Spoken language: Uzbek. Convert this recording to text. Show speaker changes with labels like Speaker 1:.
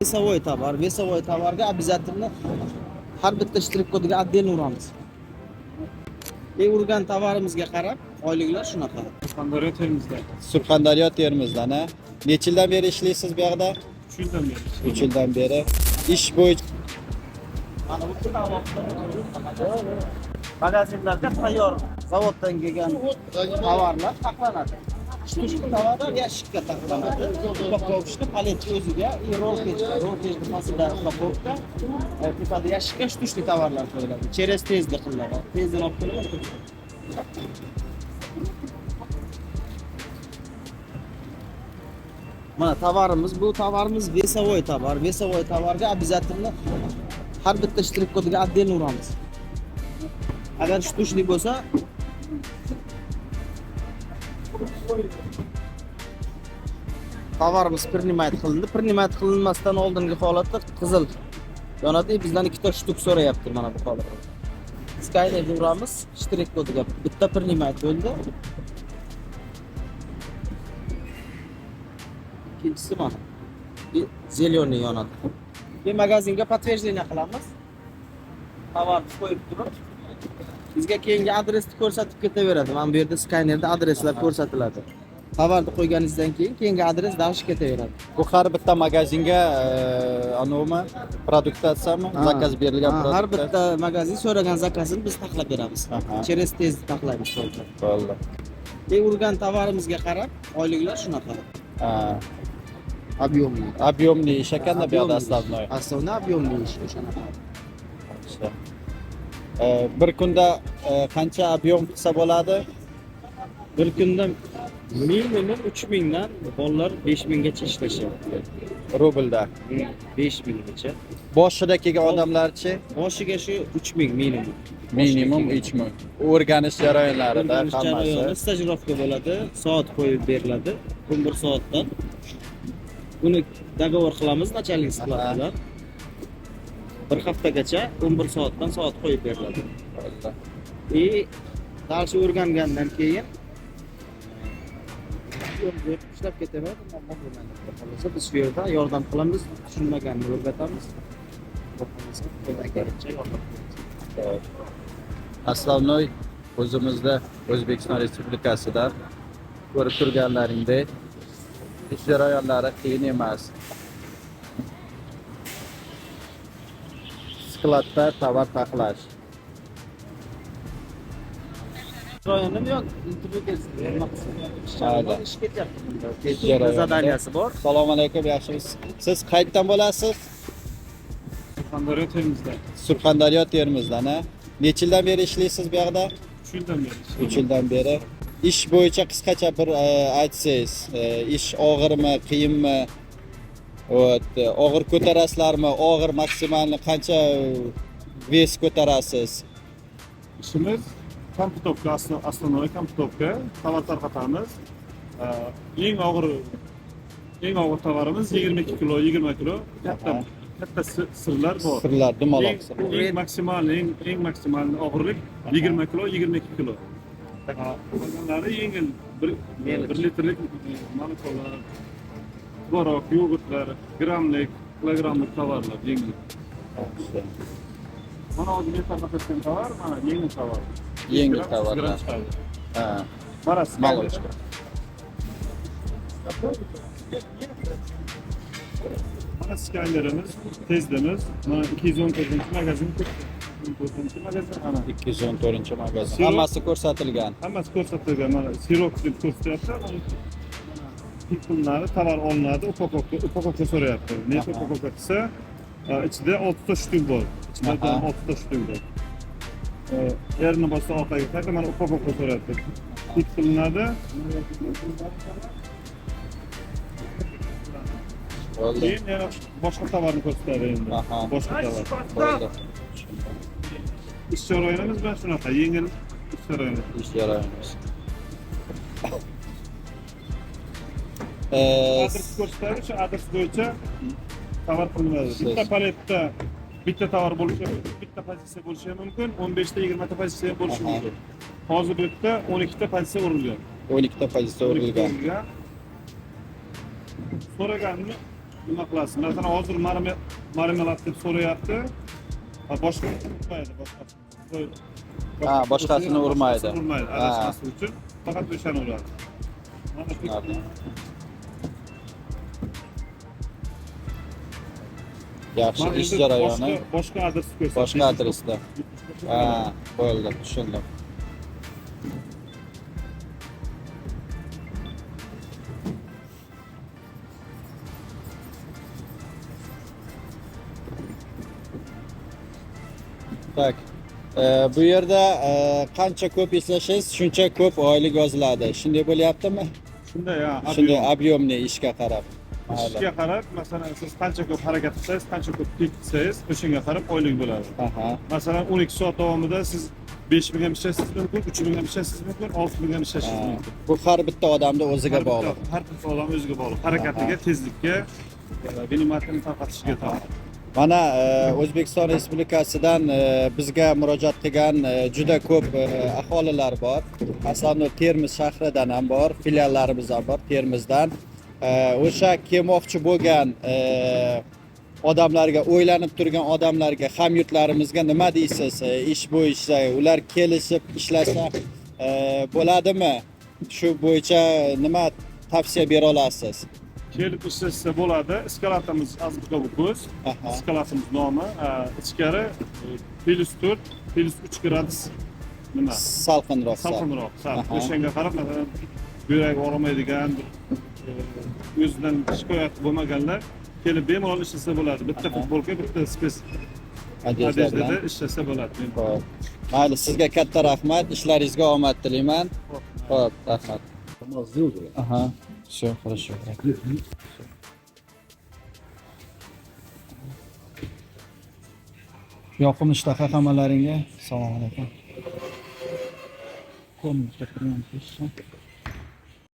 Speaker 1: Весовой tovar, весовой tovarga обязательно har bitta shtrix kodiga отдельно uramiz. E urgan tovarimizga qarab oyliklar shunaqa.
Speaker 2: Surxondaryo, Termizda.
Speaker 3: Surxondaryo, Termizdan, a? Necha yildan beri ishlaysiz bu yoqda?
Speaker 2: 3 yildan beri.
Speaker 3: 3 yildan beri. Ish bo'yicha
Speaker 1: Mana bu magazinlarda tayyor zavoddan kelgan tovarlar saqlanadi. Штучка tovarlar yashikka taxlanadi. Упаковочный palet o'ziga и roll cage, roll cage pastida упаковка, tepada yashikka штучный tovarlar qo'yiladi. Через tezda qilinadi. Tezdan olib kelinadi. Mana tovarimiz, bu tovarimiz весовой tovar. Весовой tovarga обязательно har bitta shtrix kodiga отдельно uramiz. Agar штучный bo'lsa, tovarimiz принимать qilindi. Принимать qilinmasdan oldingi holatda qizil yonadi. Bizdan ikkita штук so'rayapti mana bu holatda. Skynet uramiz, shtrix kodiga bitta принимать bo'ldi. Ikkinchisi mana. Зеленый yonadi. Keyin magazinga подтверждение qilamiz. Tovarni qo'yib turib, bizga keyingi adresni ko'rsatib ketaveradi. Mana bu yerda skanerda adreslar ko'rsatiladi. Tovarni qo'yganingizdan keyin keyingi adres дальше ketaveradi.
Speaker 3: Bu har bitta magazinga anavimi produktatsiyami? Zakaz berilgan
Speaker 1: Ha, har
Speaker 3: produkt.
Speaker 1: bitta magazin so'ragan zakazini biz taxlab beramiz. Через tez taxlaymiz to'g'ri.
Speaker 3: Bo'ldi.
Speaker 1: Keyin urgan tovarimizga qarab oyliklar shunaqa.
Speaker 3: Ha.
Speaker 1: Объемный.
Speaker 3: Объемный ish ekanda bu yoqda основной.
Speaker 1: Основной объемный ish o'shanaqa.
Speaker 3: Yaxshi. Bir kunda qancha объем qilsa bo'ladi?
Speaker 4: Bir kunda minimum 3000 dan bolalar 5000 gacha ishlashyapti.
Speaker 3: Rublda.
Speaker 4: 5000 gacha.
Speaker 3: Boshida kelgan odamlarchi?
Speaker 4: Boshiga shu 3000 minimum.
Speaker 3: Minimum 3000. O'rganish jarayonlarida
Speaker 4: O'rganish jarayoni
Speaker 3: hammasi.
Speaker 4: stajirovka bo'ladi, soat qo'yib beriladi, 11 soatdan. Buni договор qilamiz начальник склад bilan. Bir haftagacha 11 soatdan soat qo'yib beriladi. И дальше o'rgangandan keyin ishlab ketaveradi, muammo bo'lmaydi. Xudo xohlasa biz shu yerda yordam qilamiz, tushunmaganini o'rgatamiz. Xudo xohlasa qo'ldan kelgancha yordam qilamiz.
Speaker 3: Основной o'zimizda O'zbekiston Respublikasida ko'rib turganlaringdek ish jarayonlari qiyin emas. Skladda tovar taxlash.
Speaker 1: Rayonimi yo'q, intervyu kelsin, nima qilsin?
Speaker 3: Mayli.
Speaker 1: Ish ketyapti bunda.
Speaker 3: Ish jarayonida.
Speaker 1: Zadaniyasi bor.
Speaker 3: Assalomu alaykum, yaxshimisiz? Siz qayerdan bo'lasiz?
Speaker 2: Surxondaryo, Termizda.
Speaker 3: Surxondaryo, Termizdan, a? Necha yildan beri ishlaysiz bu yoqda?
Speaker 2: 3 yildan beri.
Speaker 3: 3 yildan beri. Ish bo'yicha qisqacha bir aytsangiz, ish og'irmi, qiyinmi? Вот, og'ir ko'tarasizlarmi? Og'ir maksimalni qancha вес ko'tarasiz?
Speaker 2: Ishimiz komputovka, основной komputovka, tovar tarqatamiz. Eng og'ir eng og'ir tovarimiz 22 kilo, 20 kilo. Katta katta sirlar bor.
Speaker 3: Sirlar, dumaloq
Speaker 2: Eng,
Speaker 3: sirlar.
Speaker 2: eng maksimal, eng eng maksimal og'irlik 20 kilo, 22 kilo. Qolganlari yengil, bir litrlik molokоlar, tvorog, yogurtlar, grammlik, kilogrammlik tovarlar yengil. Mana hozir men tarqatayotgan tovar, mana yengil tovar.
Speaker 3: Yengil
Speaker 2: 100
Speaker 3: tovarlar.
Speaker 2: gram chiqadi.
Speaker 3: Ha.
Speaker 2: Mana
Speaker 3: Молочка.
Speaker 2: Mana skanerimiz, tezdimiz. Mana 214-magazin, 214-magazin ana.
Speaker 3: 214-magazin.
Speaker 2: Sirop.
Speaker 3: Hammasi ko'rsatilgan.
Speaker 2: Hammasi ko'rsatilgan. Mana sirop deb ko'rsatyapti. Mana pullari tovar olinadi, упаковка, упаковка so'rayapti. Necha упаковка qilsa, ichida 6 ta штук bor. Ichida 6 ta штук bor. Erini bossa orqaga qayta mana упаковка so'rayapti. Pik qilinadi.
Speaker 3: Bo'ldi.
Speaker 2: Keyin yana boshqa tovarni ko'rsatadi endi. Boshqa tovar.
Speaker 3: Bo'ldi.
Speaker 2: Ish jarayonimiz bilan shunaqa, yengil ish jarayoni.
Speaker 3: Ish jarayonimiz.
Speaker 2: Adres ko'rsatadi, o'sha adres bo'yicha tovar qilinadi. Bitta paletda bitta tovar bo'lishi, bitta pozitsiya bo'lishi ham mumkin, 15 ta, 20 ta pozitsiya ham bo'lishi mumkin. Hozir bu yerda 12 ta pozitsiya urilgan.
Speaker 3: 12 ta pozitsiya
Speaker 2: 12 ta
Speaker 3: urilgan.
Speaker 2: urilgan. So'raganini nima qilasiz? Masalan, hozir marmelad deb so'rayapti. Ha, boshqa urmaydi, boshqasini.
Speaker 3: Ha, boshqasini urmaydi.
Speaker 2: Boshqasini urmaydi,
Speaker 3: Ha.
Speaker 2: adashmaslik uchun faqat o'shani uradi. Mana shu-
Speaker 3: Tushunarli. Yaxshi,
Speaker 2: Mana
Speaker 3: ish
Speaker 2: endi
Speaker 3: jarayoni
Speaker 2: boshqa adresni ko'rsatdi.
Speaker 3: boshqa adresda. Ha, bo'ldi, tushundim. Так. Bu yerda qancha ko'p ishlashingiz, shuncha ko'p oylik yoziladi. Shunday bo'lyaptimi?
Speaker 2: Shunday, ha,
Speaker 3: Shunday
Speaker 2: объем.
Speaker 3: Объемный ishga qarab. Mayli.
Speaker 2: Ishga qarab, masalan, siz qancha ko'p harakat qilsangiz, qancha ko'p пик qilsangiz, o'shanga qarab oylik bo'ladi. Masalan, 12 soat davomida siz 5 ming ham ishlashingiz mumkin, 3 ming ham ishlashingiz mumkin, 6 ming ham ishlashingiz mumkin.
Speaker 3: Bu har bitta odamda o'ziga
Speaker 2: Har bitta-
Speaker 3: bog'liq.
Speaker 2: Har bitta odam o'ziga bog'liq. Harakatiga, tezlikka, внимательный tarqatishiga bog'liq.
Speaker 3: Mana O'zbekiston Respublikasidan bizga murojaat qilgan juda ko'p aholilar bor. Masalan, Termiz shahridan ham bor, filiallarimiz ham bor Termizdan. O'sha kelmoqchi bo'lgan odamlarga, o'ylanib turgan odamlarga, hamyurtlarimizga nima deysiz? Ish bo'yicha ular kelishib ishlasa bo'ladimi? Shu bo'yicha nima tavsiya bera olasiz?
Speaker 2: Kelib ishlashsa bo'ladi. Склад imiz Azbuka Ko'z. Склад imiz nomi ichkari +4, +3 gradus nima?
Speaker 3: Salqinroq. Sal.
Speaker 2: Salqinroq, sal. O'shanga qarab, masalan, yuragi og'rimaydigan, bir o'zidan shikoyati bo'lmaganlar kelib bemalol ishlasa bo'ladi. Bitta futbolka, bitta спец
Speaker 3: Одежда bilan.
Speaker 2: одежда da ishlasa bo'ladi.
Speaker 3: Xo'p. Mayli, sizga katta rahmat. Ishlaringizga omad tilayman. Xo'p, rahmat. Aha. Все, хорошо. Yoqimli ishtaha hammalaringga. Assalomu alaykum. Комната.